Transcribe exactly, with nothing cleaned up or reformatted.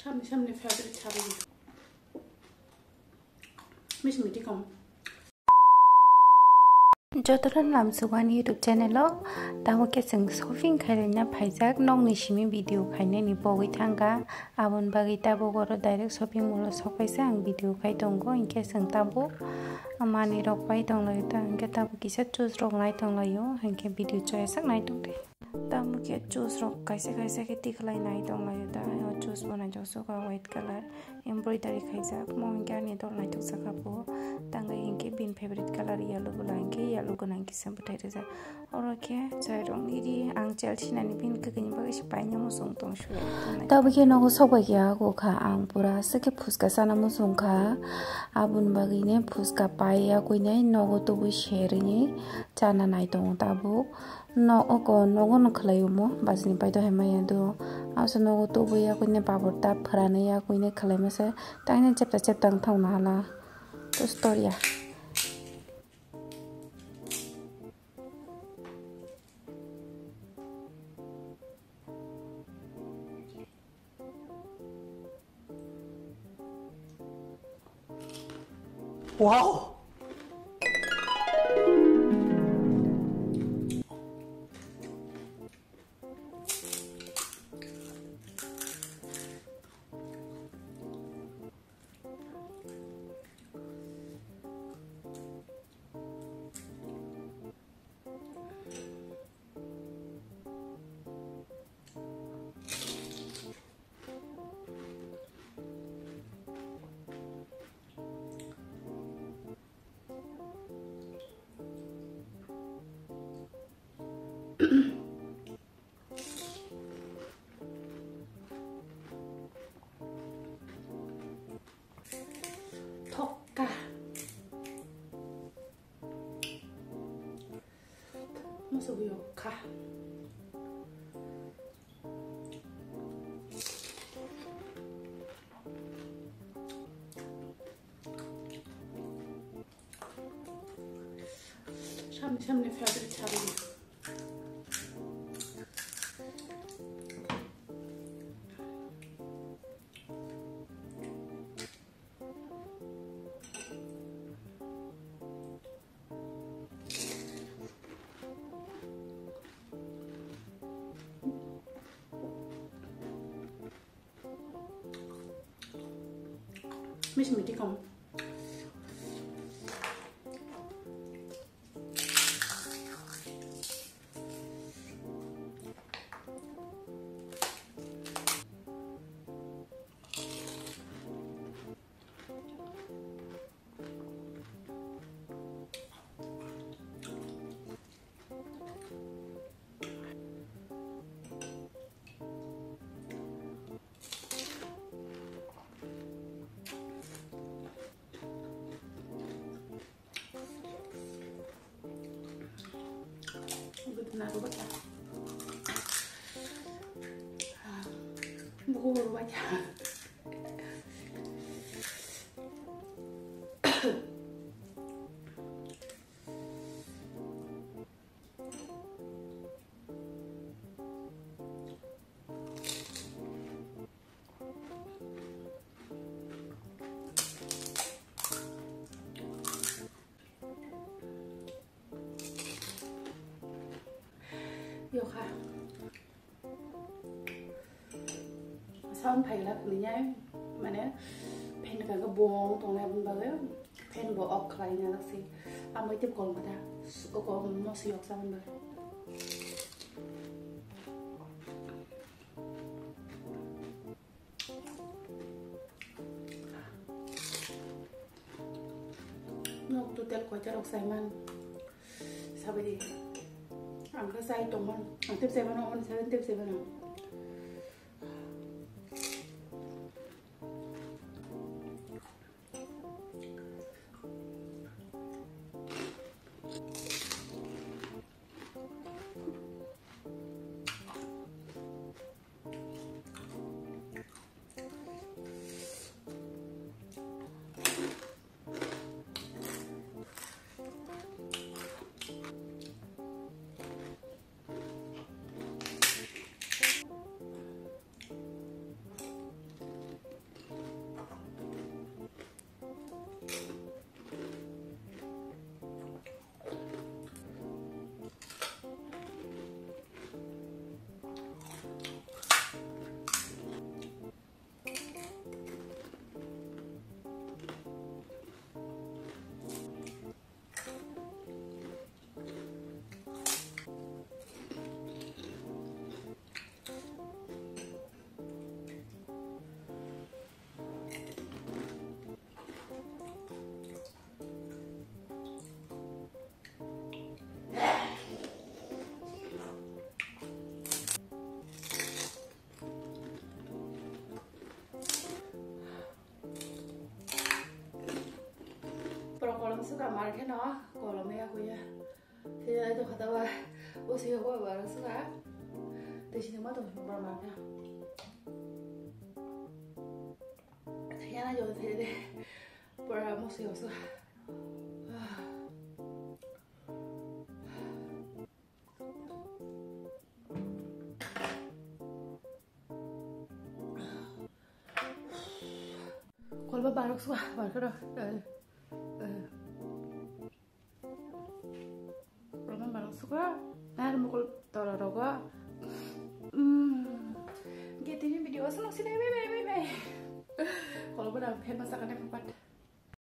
Samni samni favorite sabai. Miss Miti kom. Jotono lamsuk ani YouTube channel o, tamo khe chwng shopping khaina phaijak, nokni simi video khainani pogwi thangkha, aboni bagwi tabuk oro direct shopping mall o sokpaisa ang video khai tongo, hinkhe chwng tabuk manwi rok pai tonglaio ta, hinkhe tabuk kisa juice rok nai tonglaio, hinkhe video choya sak nai tongdi. Tamo khe juice rok kaisa kaisa khe tikhlai nai tonglaio ta, o juice bo naithok sukha white colour. Embroidery khaijak, mo hinkhe ani dol naithok jakha bo. Tangwi hinkhe bini favorite colour yellow bwla hinkhe yellow gwnang kisa bwthai rijak. Oro khe chwrairokni ri ang chel sinani bini kwkwi ni bagwi se paina muchung tong sui. Tabuk khe nogo sokbai khe ako kha, ang pura aswk khe phuska chana muchung kha. Aboni bagwi ne phuska pai yakwi ne nogo tubui serwi chana nai tongo tabuk. No, oko nogo no khlai omo, bajini pai do hai maya do. Asa nogo tubui yakwi ne babur ta phwrani yakwi ne khlai masa. Taini chepta chepta wng thang na hala. To story ya. Wow! Thokka. Musugo kha. Samni samni favorite sabai. Miss Miti kom. Buku baru baca. Yokha. Sound phaila khwlwinai, mane, fan kha khe bong tongnai aboni bagwi fan bo off khlaina lasi. Ambai tei kolmada, oko moso yok chamani bagwi. Nok total koita rok saiman? Sabai di. Ang khe sai tongman. Ang tep saiman, ang tep saiman. Suka mar khe no kolom ya kuya. Sini aja kata wa. O sini ko ba suka. Te sini ma to ba mar khe. Yana yo te de. Pura mo se suka. Kolba barok suka, barok ro. Eh, eh. Kolba barok suka. Nar mukul tora rogo. Hmm. Getini video asal sini, bye, bye, bye, bye. Kolba dah famous akan empat.